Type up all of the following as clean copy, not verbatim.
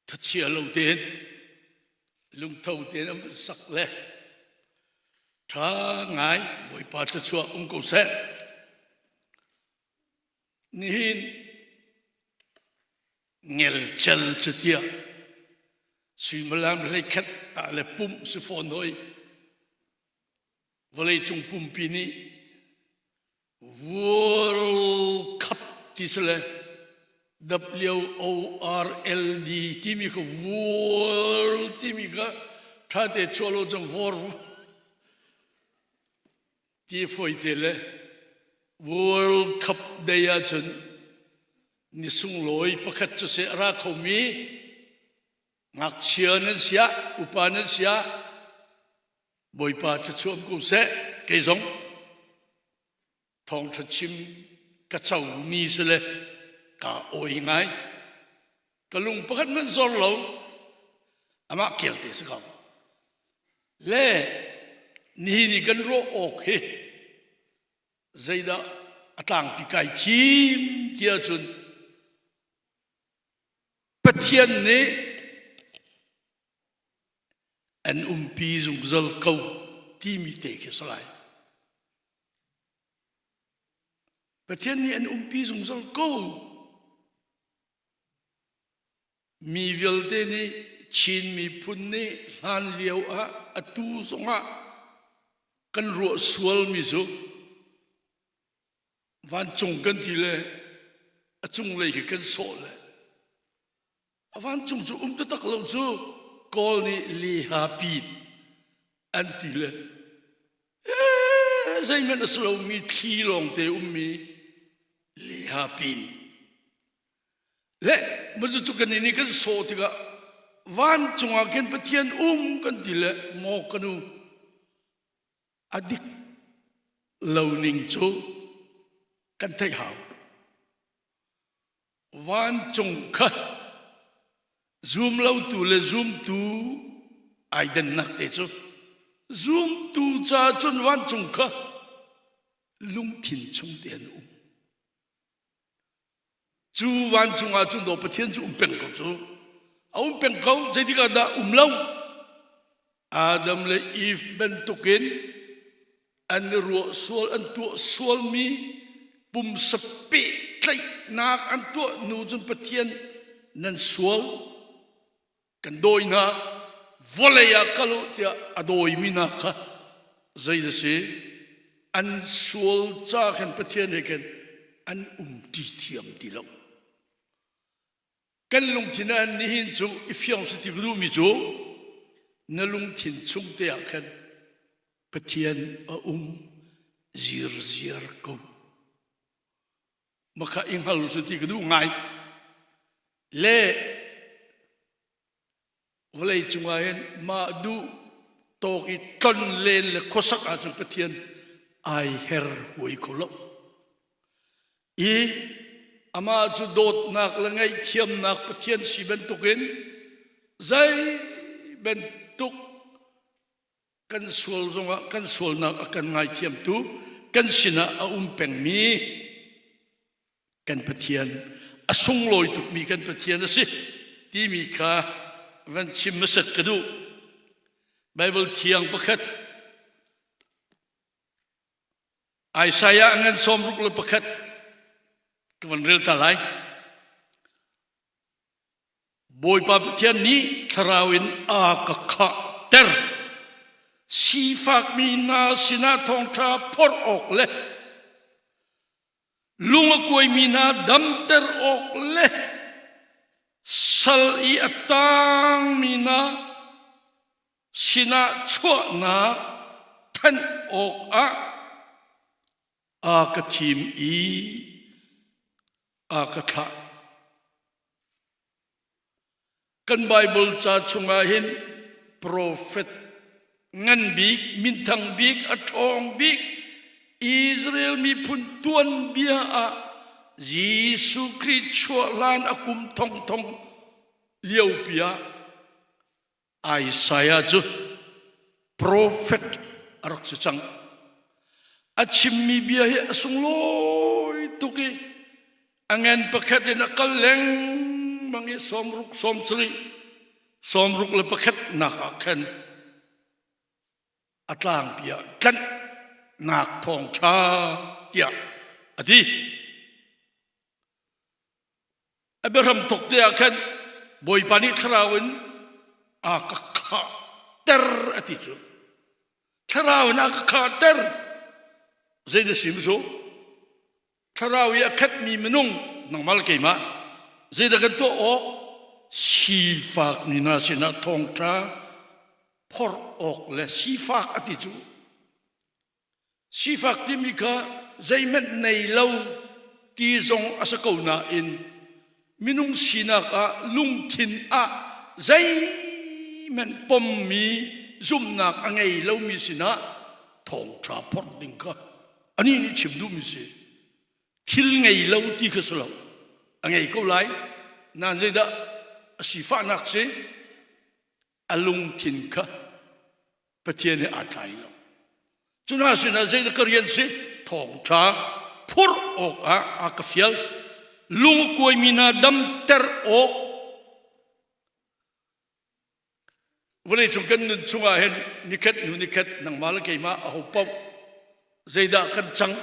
Thachia lo tein lungtho tein an van sak le ṭha ngai Bawipa thluachuah um ko seh. Nihin ngelcel cu tiah suimilam 11 ah le pumh si fawn hoi vawleicung pumpi nih World Cup ti si le W-O-R-L-D timi kha World timi kha ṭhate chuah lo cun vor ti fawi te le World Cup day ahcun ni sunglawi pakhat cu seh a ra khomi ngakchia nan siah upa nan siah Bawipa thluachuah ko seh kei zong thawngṭha chim ka co ni si le ka awi ngai ka lung pakhat hmanh zor lo amah kel te si ko le nihin i kan ruah awk hi zeidah a tlangpi kai thim ti ahcun Pathian nih an umpi zungzal ko timi te khi a si lai. Pathian nih an umpi zungzal ko. Mi vialte nih Chin miphun nih hlan lio ah atu zongah kan ruah sualmi cu vancung kan ti le a cunglei khi kan sawh le A vancung cu um taktak lo cu Kawl nih liha pin an ti le zeihmanh a si lomi thli lawngte ummi liha pin le cu kan nih kan sawh tikah vancung ah khin Pathian um kan ti le maw ka nu a dik lo ning cu kan theih hau. Vancung kha zumlotu le zumtu ai dannak te cu zumtu ca cun vancung kha lungthin chung te an um. Cu vancung ah cun daw Pathian cu um peng ko cu. A um peng ko zeitik ah dah um lo. Adam le Eve bantukin an i ruah sual an tuah sualmi pumsa pehtlaihnak an tuah hnu cun Pathian nan sual kan dawi hna vawlei ah kal u tiah a dawimi hna kha zei a si an sual ca khan Pathian he khan an umṭi thiam ti lo Kan lungthin ah nihin cu i fiang si ti ka duhmi cu na lungthin chung te ah khan Pathian a um zirziar ko. Makha i hngal cu ti ka duh ngai. Le vawlei cungah hin mah duh tawk i tlon len le khuasak ahcun Pathian ai her huai kho lo. I amah cu dawtnak le ngaihthiamnak Pathian si bantukin zei bantuk kan sual zongah kan sualnak a kan ngaithiamtu kan sinah a um pengmi kan Pathian a sunglawi tukmi kan Pathian a si timi kha van chim hmasat ka duh. Bible thiang pakhat Isaiah ngan 61 ka van rel ta lai. Bawipa Pathian nih thlarau in a ka khahter. Sifakmi hna sinah thawngṭha phorh awk le lung a kuaimi hna damter awk le sal i a tangmi hna sinah chuahnak thanh awkah a ka thim i a ka thlah. Kan Baibal ca chungah hin profet ngan bik, minthang bik, a ṭhawng bik Israel miphun tuanbia ah Jesuh Khrih chuah hlan a kum thongthong liopi ah Isaiah cu profet a rak si cang. A chimmi bia hi a sunglawi tuk i a ngen pakhat in a kal lengmang i 60 70. 61 nak ah khan a tlangpi ah tlanhnak thawngṭha tiah a ti. A biahram thawk te ah khan Bawipa nih thlarau in a ka khahter a ti cu. Thlarau in a ka khahter. Zei na sim cu? Thlarau i a khatmi minung nangmah le keimah zeidah kan tuah awk? Sifakmi hna sinah thawngṭha phorh awk le sifak a ti cu. Sifak timi kha zeihmanh nei lo ti zong a si ko nain minung sinak ah lungthin ah zeihmanh pommi zumhnak a ngei lomi sinah thawngṭha phorh ding kha anih nih chim duhmi si. Thil ngei lo ti kha si lo. A ngei ko lai. Nain zeidah a sifahnak si? A lungthin kha Pathian he aa tlai lo. Cu hna sinah zeidah ka rian si? Thawngṭha phurh awkah a ka fial. Lung a kuaimi hna damter awk. Vawleicung kan nun chungah hin nikhat hnu nikhat nangmah le keimah aho paoh zeidah kan cang?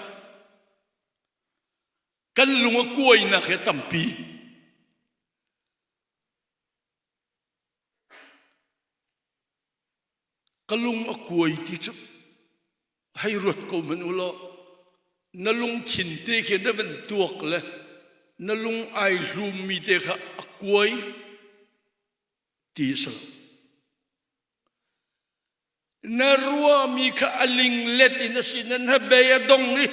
Kan lung a kuainak hi a tampi. Ka lung a kuai ti cu hei ruat ko hmanh u law na lungthin te khi na van tuak le na lung ai hlummi te kha a kuai ti a si lo. Na ruahmi kha a linglet in a si na hnabei a dong i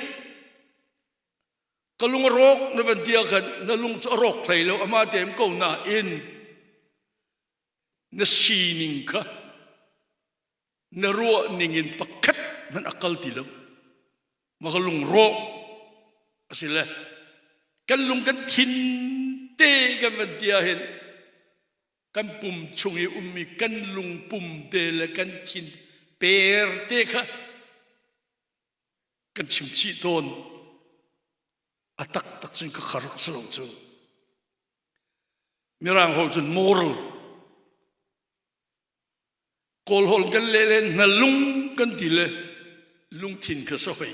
ka lung a rawk na van ti ah khan na lung cu a rawk hlei lo amah tein ko nain na sining kha na ruah ning in pakhat hmanh a kal ti lo ma ka lung rawk a si le kan lung kan thin te kan van ti ah hin kan pum chung i ummi kan lungpum te le kan thin per te kha kan chim chih tawn a taktak cun ka kharak si lo cu mirang holh cun moral kawl holh kan le le na lung kan ti le lungthin kha sa hoi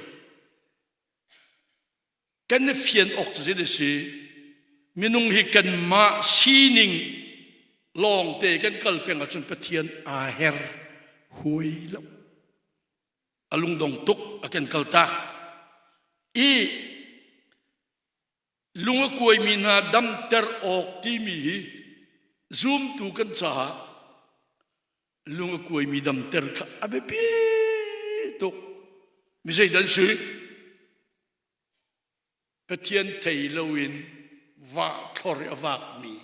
kan i fian awk cu a si minung hi kanmah sining lawngte kan kal peng ahcun Pathian aa her hui lo a lungdong tuk a kan kaltak i lung a kuaimi hna damter awk timi hi zumtu kan caah lung a kuaimi damter kha a biapi tuk mi zeidan si Pathian thei loin vah thlor i a vakmi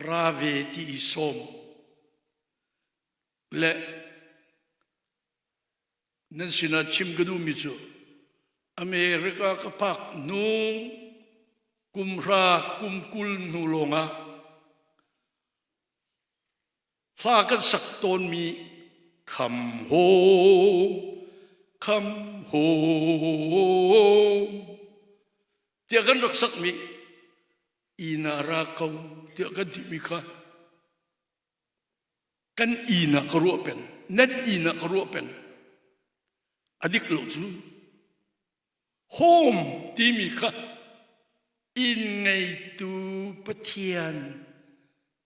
ra ve ti i sawm le nan sinah chim ka duhmi cu America ka phak hnu kum hra kum 20 hnu lawngah hla kan sak tawnmi kham hom kham hom tiah kan rak sakmi ina ra ko tiah kan timi kha kan inn ah ka ruah peng nan inn ah ka ruah peng a dik lo cu home timi kha inn ngeitu Pathian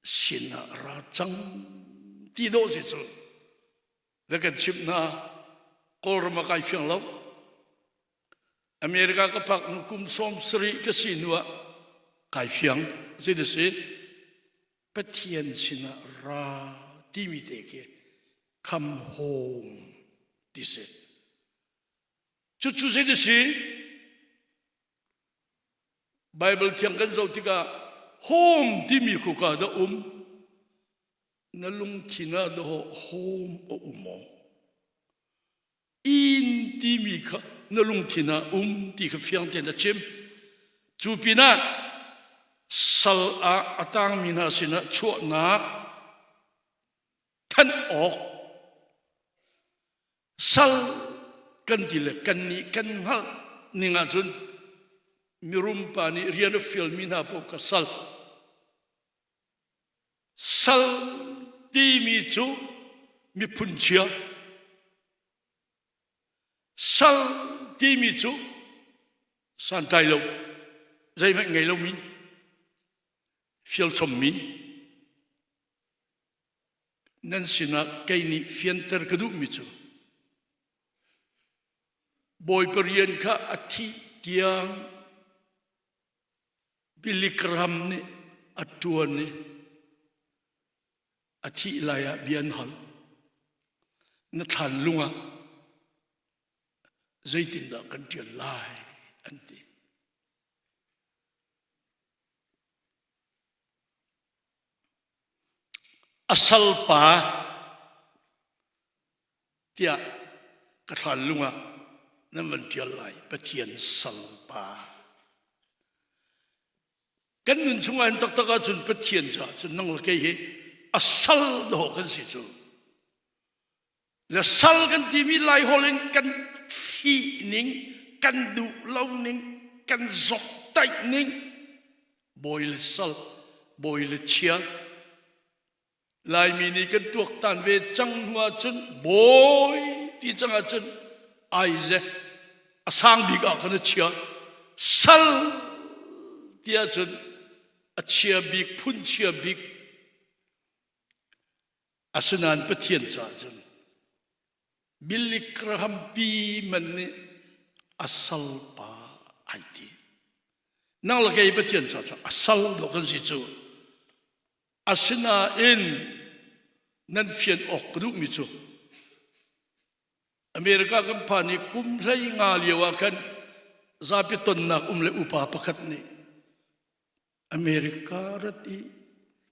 sinah ra cang ti dawh si cu na kan chimh hna Kawlram ah kai fiang lo America ka phak hnu kum 70 ka si hnu ah kai fiang zei si Pathian sinah ra timi te khi come home ti si. Cucu zei si? Bible thiang kan zoh tikah home timi khuka dah um na lungthin ah dah home a um maw? Inn timi kha na lungthin ah um ti kha fiang tein a chim. Cu pinah sal ah a tangmi hna sinah chuahnak thanh awk sal kan ti le kannih kan hngalh ning ahcun mirum pa nih rian a fialmi hna paoh kha sal. Sal timi cu miphun chia. Sal timi cu santlai lo, zeihmanh ngei lomi, fialchommi. Nan sinah kei nih fianter ka duhmi cu Bawipa rian kha a thih tiang Billy Graham nih a ṭuan i a thih lai ah bia an hal. Na thlan lung ah zeitindah kan ṭial lai an ti. A salpa tiah ka thlan lung ah nan van ṭial lai Pathian salpa. Kan nun chungah hin taktak ahcun Pathian caah cun nang le kei hi a sal dawh kan si cu. Le sal kan timi Laiholh in kan fih ning, kan duh lo ning, kan zoktaih ning, bawi le sal, bawi le chia, Laimi nih kan tuaktan ve cang hnu ahcun bawi ti cang ahcun aize a sang bik ah kan a chia sal ti ahcun a chia bik phun chia bik asinain Pathian caah cun Billy Graham pi man nih a salpa ai ti nang le kei Pathian caah cun a sal dawh kan si cu Asinain nan fian awk ka duhmi cu America kan phan i kum 15 lio ah khan zapi tonnak um le upa pakhat nih America rat i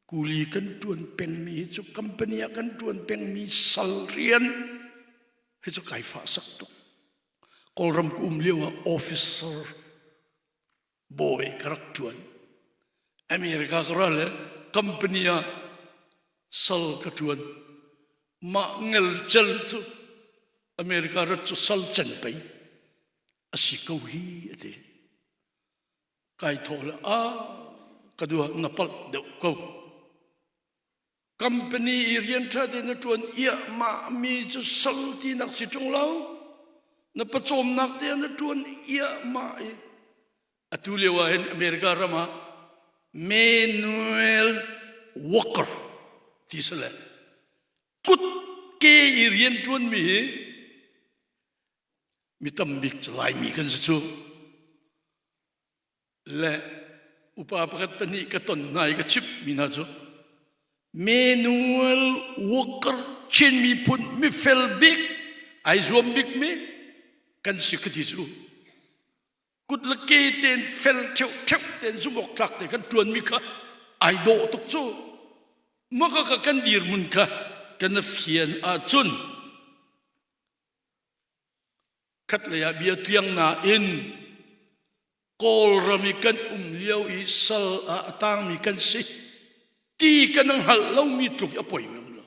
kuli kan ṭuan pengmi hi cu company ah kan ṭuan pengmi sal rian hi cu kai fah sak tuk. Kawlram ka um lio ah officer bawi ka rak ṭuan. America ka ral le company ah sal ka ṭuan. Mah ngelcel cu America rat cu sal can pei a si ko hi a ti. Kai thawh le a ka dua na palh deuh ko. Company i rian ṭha tein na ṭuan iahmah mi cu sal tinak si ṭung lo. Na pawcawmnak te na ṭuan iahmah i atu lio ah hin America ram ah manual worker ti si le kut ke i rian ṭuan mi hi mi tam bik cu Laimi kan si cu. Le upa pakhat pahnih ka ton hna i ka chimh mi hna cu manual worker Chin miphun mifel bik ai zuam bik mi kan si ka ti cu kut le ke tein fel theu theu tein zumh awk tlak te kan tuan mi kha ai dawh tuk cu maka ka kan dirhmun kha kan fian ahcun Khatlei ah bia tliang nain Kawlram i kan um lio i sal ah a tangmi kan si ti kan hngalh lomi tluk i a poi mi um lo.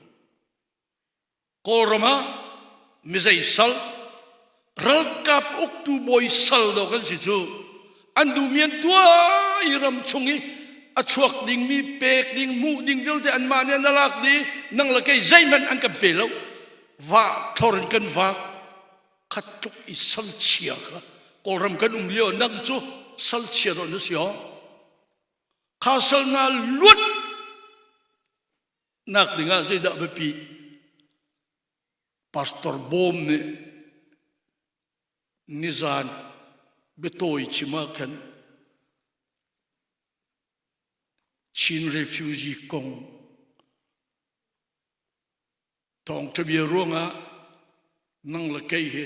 Kawlram ah mizei sal ralkap uktu bawi sal do kan si cu an duhmi an tuah i ram chung i a chuak dingmi pek ding hmuh ding vialte anmah nih an lak dih nang le kei zeihmanh an kan pe lo va thlor in kan vak khat tluk i salchia kha kawlram kan um lio nang cu salchia dawh na si ho kha sal na luat nak dingah zeidah biapi pastor bawm nih nizan biatawi chim ah khan Chin refugee kong Thawngṭha bia ruangah nang le kei hi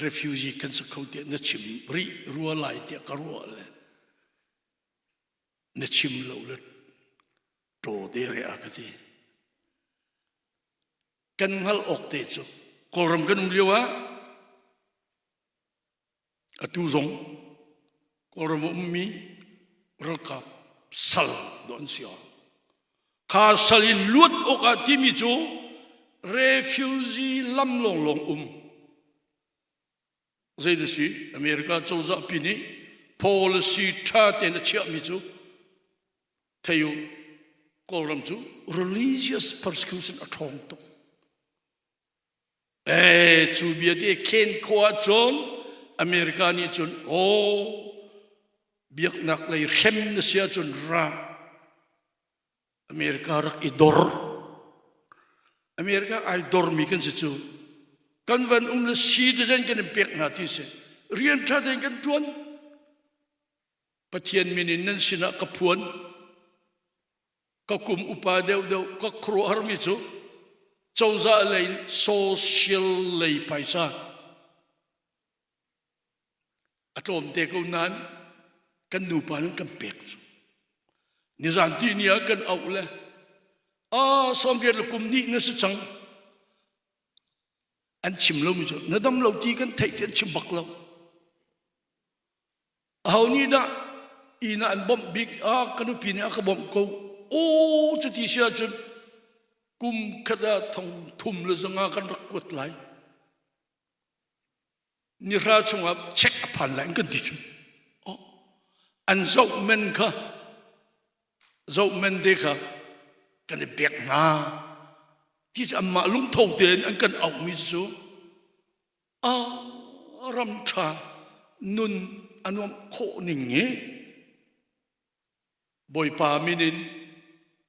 refugee kan si kho tiah na chim rih rua lai tiah ka ruah le na chim lo le ṭaw te re a ka ti. Kan hngalh awk te cu Kawlram kan um lio ah Atu zong Kawlram a ummi ralkap sal dawh an si. Kha sal in luat awkah timi cu refugee lam lawnglawng um. Zei na si? America cozah pi nih policy ṭha tein a chiahmi cu. Thei u, Kawlram cu religious persecution a ṭhawng tuk. Eh, cu bia te khen khawh ahcun America nih cun aw biaknak lei hrem na si ahcun ra America rak i dor. America ai dormi kan si cu. Kan van um le citizen kan in pek hna ti si. Rian ṭha tein kan ṭuan. Pathian min in nan sinah ka phuan. Ka kum upa deuhdeuh ka khuaruahharmi cu cozah lei in social lei phaisa a tlawmte ko nain kan nupa nan kan pek cu. Nizan ti ni ah kan auh le a 80 le kum hnih na si cang an chim lomi cu na dam lo ti kan theih ti an chim bak lo. Aho nih dah inn ah an bawmh bik? Ah, ka nupi nih a ka bawmh ko. Aw, cuti si ahcun kum khat ah thong thum le zanga kan rak kuat lai. Nihra chungah check a phan lai an kan ti cu. Oh, an zoh men kha, zoh men te kha kan i pek hna. Ti cu anmah lungtho tein an kan auhmi cu A ram ṭha nun a nuamh khawh ning hi Bawipa min in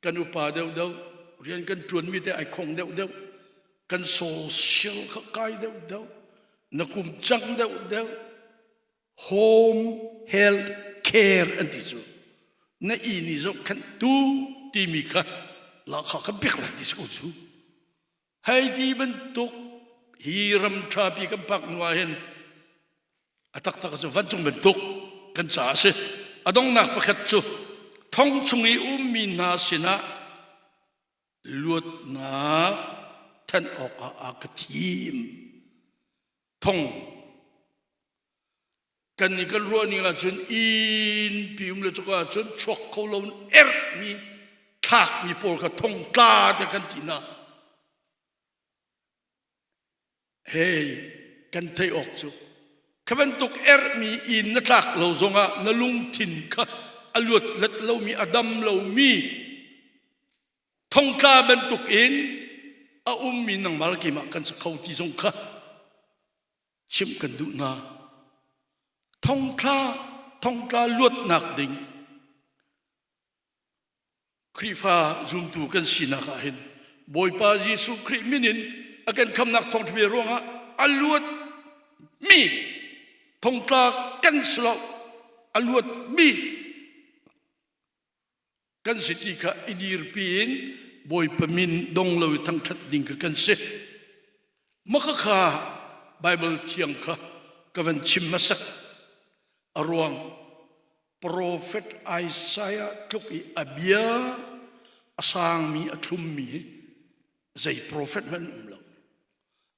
kan upa deuhdeuh rian kan ṭuanmi te ai khong deuhdeuh kan social kha kai deuhdeuh na kum cang deuhdeuh home health care an ti cu na inn i zohkhenh tu timi kha lahkhah kan pek lai ti si ko cu Hei ti bantuk hi ram ṭhapi kan phak hnu ah hin a taktak cu vancung bantuk kan caah a si. A donghnak pakhat cu thong chung i ummi hna sinah luatnak thanh awkah a ka thim. Thong kan nih kan ruah ning ahcun innpi um le cuka ahcun chuak kho lo in erhmi thlakmi pawl kha thongtla te kan ti hna. Hei kan theih awk cu kha bantuk erhmi inn na tlak lo zongah na lungthin kha a luat let lomi a dam lomi thongtla bantuk in a ummi nangmah le keimah kan si kho ti zong kha chimh kan duh hna. Thongthla thongtla luatnak ding Khrihfa zumtu kan sinak ah hin Bawipa Jesuh Khrih min in a kan khamnak thawngṭha bia ruangah a luat mi thongtla kan si lo a luat mi kan si ti kha i dirpi in Bawipa min dong lo i thangṭhat ding kha kan si. Maka kha Baibal thiang kha ka van chim hmasak. A ruang Profet Isaiah tluk i a bia a sangmi a thlummi hi zei profet hmanh um lo.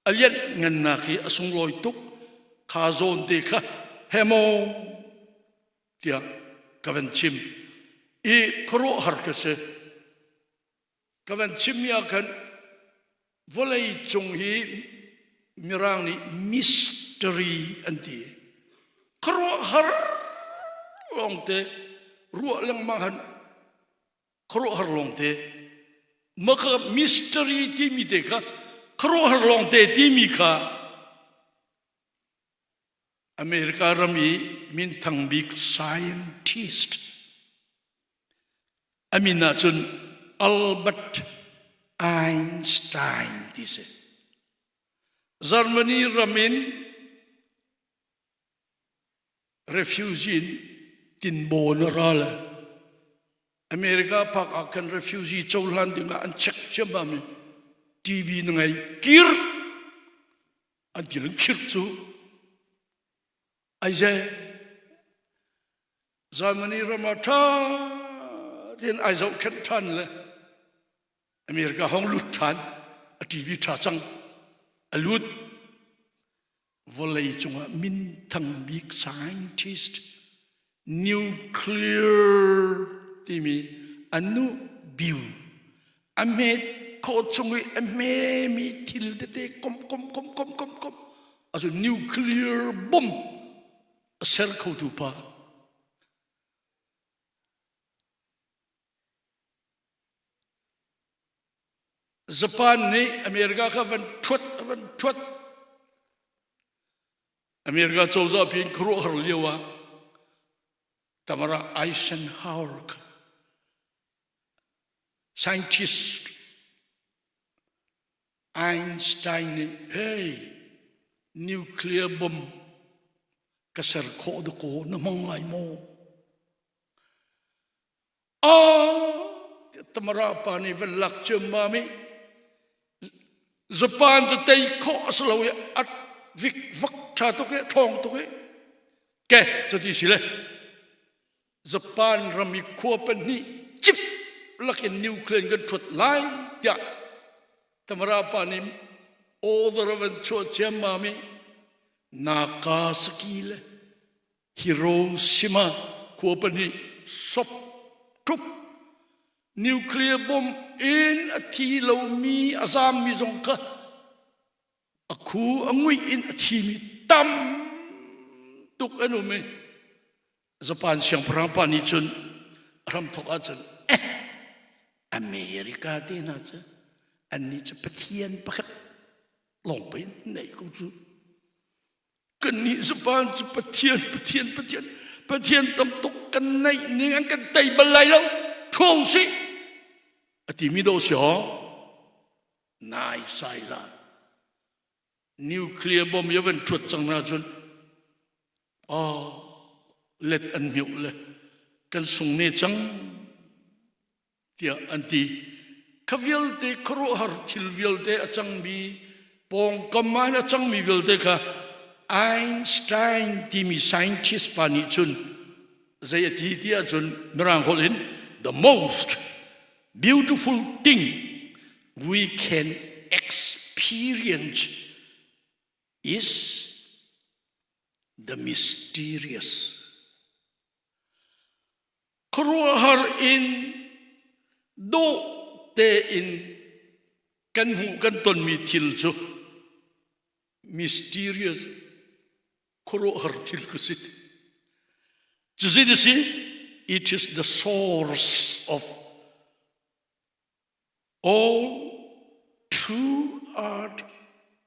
A lianh ngannak hi a sunglawi tuk kha zawn te kha hemaw tiah ka van chim i khuaruahhar ka si ka van chimmi ah khan vawlei cung hi mirang nih mystery an ti khuaruahhar lawngte ruah lengmang han khuaruahhar lawngte maka mystery timi te kha khuaruahhar lawngte timi kha America ram i minthang bik scientist a min ahcun Albert Einstein ti si. Germany ram in refugee in tinbawn a ral. America phak ah khan refugee cohlan ding ah an check ciammam i TB na ngei kir an ti an khirh cu aize Germany ram ah ṭha tein ai zohkhenh ṭhan le America hong lut ṭhan a TV ṭha cang a lut vawlei cungah minthang bik scientist nuclear timi anu biu a hmet khawh chung i a hmemi thil tete kom kom kom kom kom kom acu nuclear bomb a ser khotu pa. Japan nih America kha van ṭhuat van ṭhuat. America cozah pi in khuaruahhar lio ah Tamara Eisenhower kha scientist Einstein nih hey nuclear bomb ka ser khawh dakaw na hmang lai maw? Tamara pa nih van lak ciammam i Japan cu tei khawh a si lo i a vik vak ṭha tuk i ṭhawng tuk i ke cuti si le Japan ram i khua pahnih cip lakin nuclear in kan ṭhuat lai tiah Tamara pa nih order a van chuah ciammam i Nagasaki le Hiroshima khua pahnih sop ṭhup nuclear bomb in a thi lomi a zaammi zong kha a khu a nguih in a thimi tam tuk an um i Japan siangpahrang pa nih cun ramthok ahcun eh America te hna cu annih cu Pathian pakhat lawng pei nei ko cu Kannih Japan cu Pathian, Pathian, Pathian, Pathian tam tuk kan neih ning an kan tei bal lai lo. Ṭhuang sih. A timi do si ho? Nai sai la. Nuclear bomb ya van ṭhuat cang na cun oh let an hmiuh le kan sung ne cang. tiah an ti. Kha vialte khuaruahhar thil vialte a cangmi pawngkam ah hin a cangmi vialte kha Einstein timi scientist pa nih cun zei a ti ti ahcun mirang holh in the most beautiful thing we can experience is the mysterious. Khuaruahhar in dawh tein kan hmuh kan tonmi thil cu mysterious khuaruahhar thil ku si. Cuzi a si, it is the source of all true art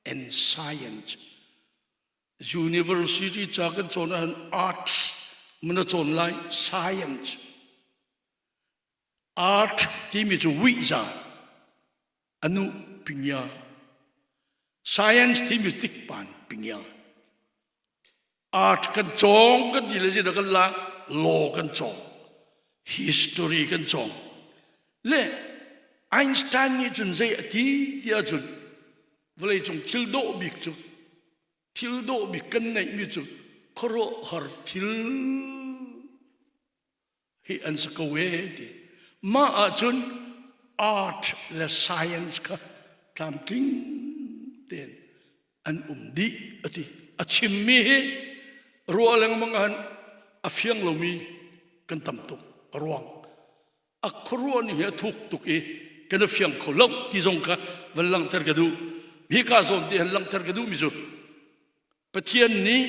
and science. University ca kan cawn ahcun arts mun a cawn lai science. Art timi cu wihza anu pingya. Science timi tikpan pingya. Art kan cawng kan ti le zin kan lak law kan cawng history kan cawng le Einstein nih cun zei a ti ti ahcun vawleicung thil dawh bik cu thil dawh bik kan neihmi cu khuaruahhar thil hi an si ko ee ti mah ahcun art le science kha tlamtling tein an um dih a ti a chimmi hi ruah lengmang ahhin a fiang lomi kan tam tuk a ruang a khuaruah ning hi a thuk tuk i kan i fiang kho lo ti zong kha van langhter ka duh hika zawn ti han langhter ka duhmi cu Pathian nih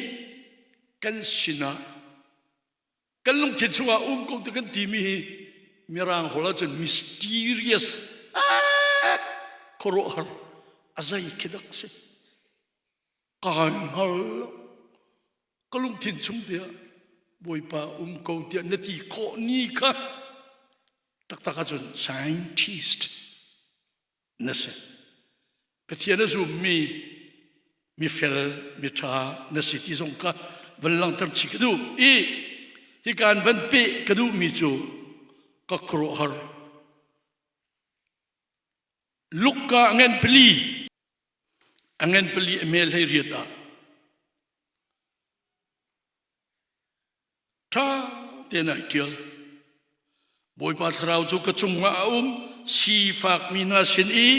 kan sinah kan lungthin chungah um ko ti kan timi hi mirang holh ahcun mysterious khuaruahhar a zei khi dak si kai hngal lo ka lungthin chung tiah Bawipa um ko tiah na ti khawh ni kha taktak ahcun scientist na si. Pathian a zummi mifel miṭha na si ti zong kha van langhter chih ka duh i hika in van peh ka duhmi cu ka khuaruahhar Luka a ngen pali a ngen pali a mel hlei riat ah Ṭha tein ai ṭial. Bawipa thlarau cu ka cungah a um, sifakmi hna sin i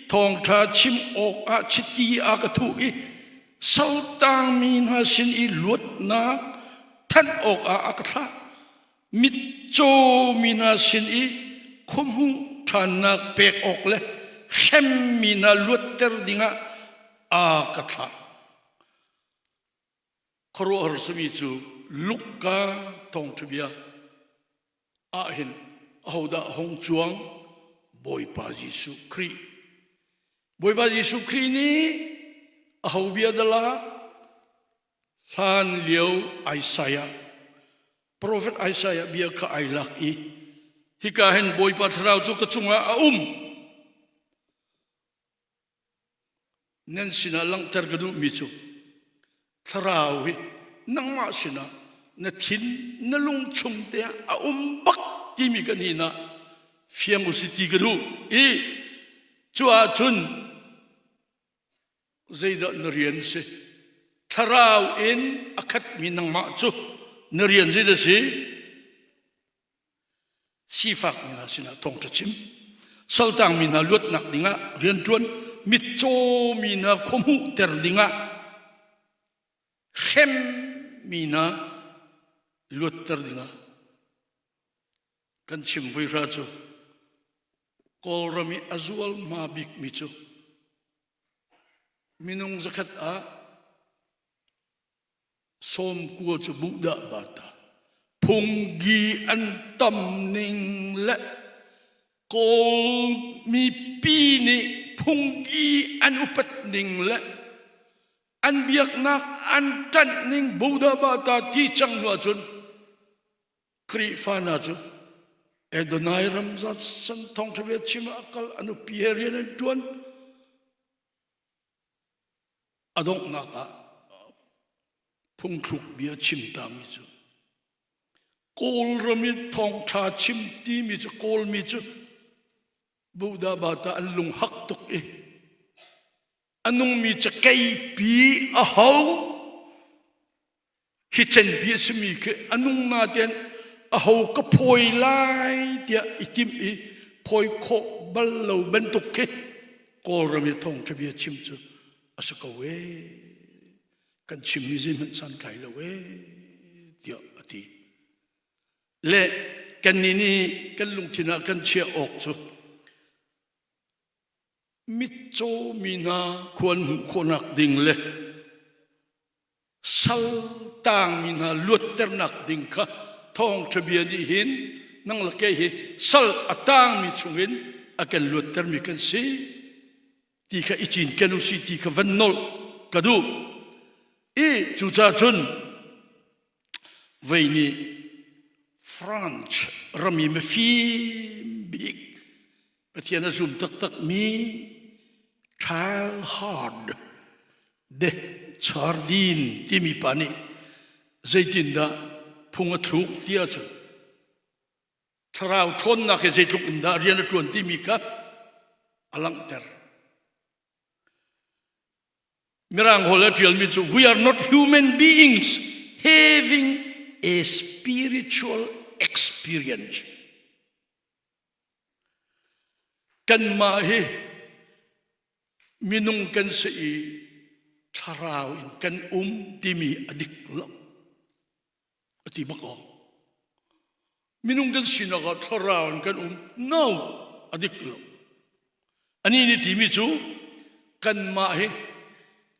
thawngṭha chim awkah chiti a ka thuh i saltangmi hna sin i luatnak thanh awkah a ka thlah. Mitcawmi hna sin i khuahmuh ṭhannak pek awk le hremmi hna luatter dingah a ka thlah. Khuaruahhar simi cu Luka thawngṭhabia ahhin ahodah hong cuang Bawipa Jesuh Khrih. Bawipa Jesuh Khrih nih aho bia dah lak? Hlan lio Isaiah, Profet Isaiah bia kha ai lak i hika hin Bawipa Thlarau cu ka cungah a um. Nan sinah langhter ka duhmi cu Thlarau hi nangmah sinah na thin na lung chung te ah a um bak timi kan hin ah fiang u si ti ka duh i cu ahcun zeidah na rian si? Thlarau in a khatmi nangmah cu na rian zeidah si? Sifakmi hna sinah thawngṭha chim, saltangmi hna luatnak dingah rianṭuan, mitcawmi hna khuahmuhter dingah hremmi hna luatter dingah kan chim voihra cu Kawlram i a zualhma bikmi cu minung zakhat ah 90 cu buhdah bata phunggi an tam ning le Kawl mipi nih phunggi an upat ning le an biaknak an ṭanh ning Buddha bata ti cang hnu ahcun Khrihfa hna cu Adonai ram zat san thawngṭha bia chim ah a kal a nupi he rian an ṭuan A donghnak ah phungthluk bia chim tami cu Kawlram i thawngṭha chim timi cu Kawlmi cu Buddha bata an lung hak tuk i a nungmi cakei pi a ho Hi cenpi a simi khi a nung natein aho ka phawi lai tiah i timh i phawi khawh bal lo bantuk khi Kawlram i thawngṭha bia chim cu a si ko ee. Kan chimmi zeihmanh santlai lo ee tiah a ti. Le kannih nih kan lungthin ah kan chiah awk cu mitcaw mi hna khua an hmuh khawhnak ding le sal tangmi hna luatternak ding kha thawngṭha bia nih hin nang le kei hi sal a tangmi chungin a kan luattermi kan si ti kha i cinken u si ti kha van nolh ka duh i cucaah cun vei nih France ram i mifim bik Pathian a zum taktakmi Teilhard de Chardin timi pa nih zeitindah phung a thluk ti ahcun thlarau ṭhawnnak hi zeitluk in dah rian a ṭuan timi kha a langhter. Mirang holh a ṭialmi cu we are not human beings having a spiritual experience. Kanmah hi minung kan si i thlarau in kan um timi a dik lo a ti bak aw minung kan sinak ah thlarau in kan um no a dik lo ani nih timi cu kanmah hi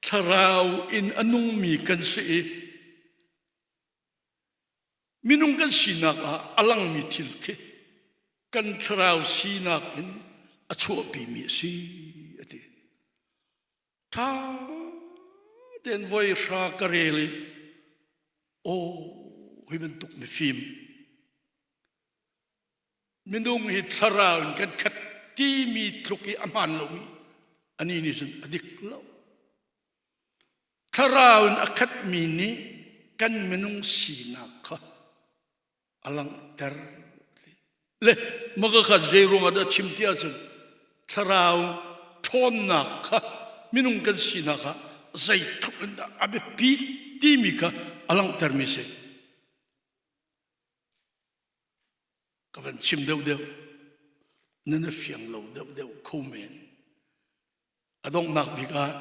thlarau in a nungmi kan si i Minung kan sinak ah a langmi thil khi kan thlarau sinak in a chuahpimi a si a ti. Ṭha tein voi hra ka rel i aw hi bantuk mifim minung hi thlarau in kan khat timi tluk i a hmaan lomi anih nih cun a dik lo. Thlarau in a khatmi nih kan minung sinak kha a langhter. Le maka kha zei ruangah dah chim ti ahcun thlarau ṭhawnnak kha minung kan sinak ah zeitluk in dah a biapi timi kha a langhtermi si. Ka van chim deuhdeuh nan a fiang lo deuhdeuh kho men. A donghnak bik ah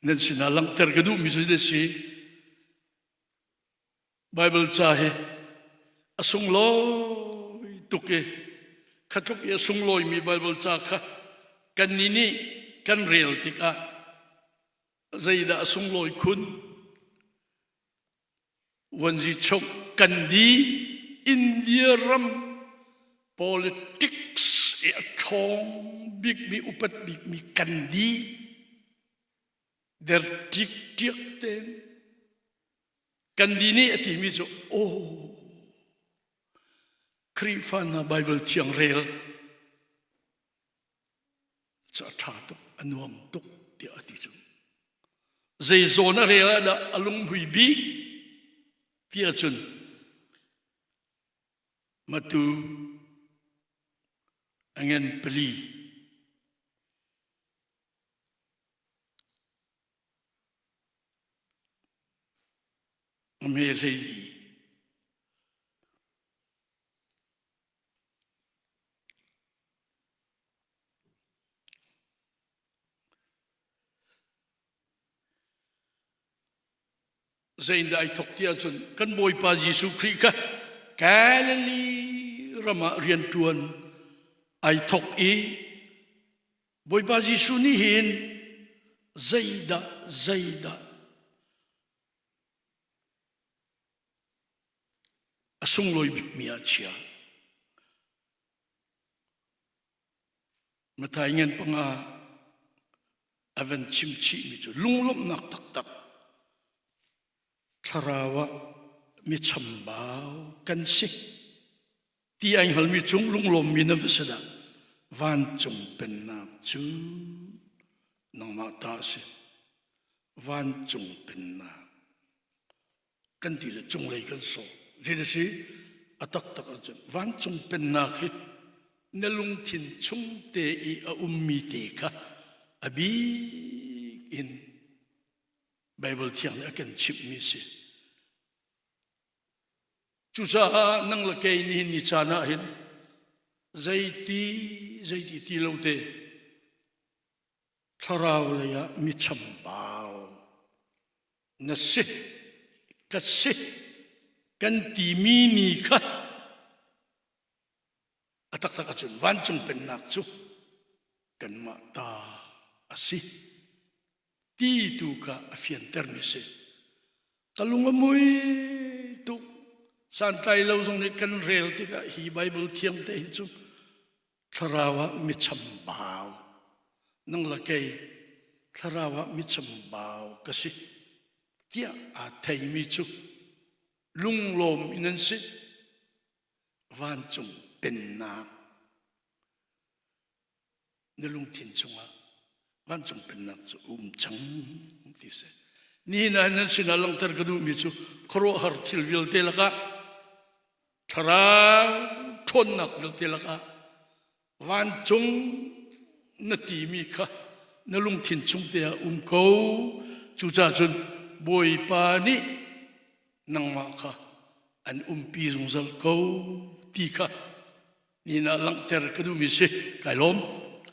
nan sinah langhter ka duhmi cu a si. Baibal ca hi a sunglawi tuk i khatluk i a sunglawimi Baibal ca kha kannih nih kan rel tikah zeidah a sunglawi khun? Vuanzichok Gandhi India ram politics. A ṭhawng bikmi upat bikmi kan di der ṭikṭiak tein kan di nih a timi cu aw Khrihfa hna Baibal thiang rel cu a ṭha tuk a nuam tuk tiah a ti cu zei zawn a rel ah dah a lunghmui bik ti ahcun Matu a ngen pali. A hme 14. Zeidah ai thok ti ahcun kan Bawipa Jesuh Khrih kha Galilee ram ah rianṭuan ai thok i Bawipa Jesuh nih hin zeidah zeidah a sunglawi bikmi ah chia. Mathai ngan panga a van chim chihmi cu lunglawmhnak taktak thlarau ah mi chambau kan si ti ai hngalmi cung lunglawmmi nan va si dah vancung pennak cu nangmah ta a si vancung pennak kan ti le cunglei kan sawh zei si a taktak ahcun vancung pennak hi na lungthin chung te i a ummi te kha a bik in Baibal thiang nih a kan chimhmi si. Cucaah nang le kei nihin ni caan ah hin zeiti zeiti ti lo te thlarau lei ah mi chambau na si ka si kan timi ni kha a taktak ahcun vancung pennak cu kanmah ta a si ti tu kha a fiantermi si. Ka lung a mui tuk. Santlai lo zong nih kan rel tikah hi Bible thiang te hi cu thlarau ah mi chambau nang la kei thlarau ah mi chambau ka si tiah aa theimi cu lunglawm in an si vancung pennak na lungthin chungah vancung pennak cu um cang ti si nihin ah nan sinah langhter ka duhmi cu khuaruahhar thil vialte lakah thlarau ṭhawnnak vialte lakah vancung na timi kha na lungthin chung te ah um ko cucaah cun Bawipa nih nangmah kha an umpi zungzal ko ti kha nihin ah langhter ka duhmi si kai lawm.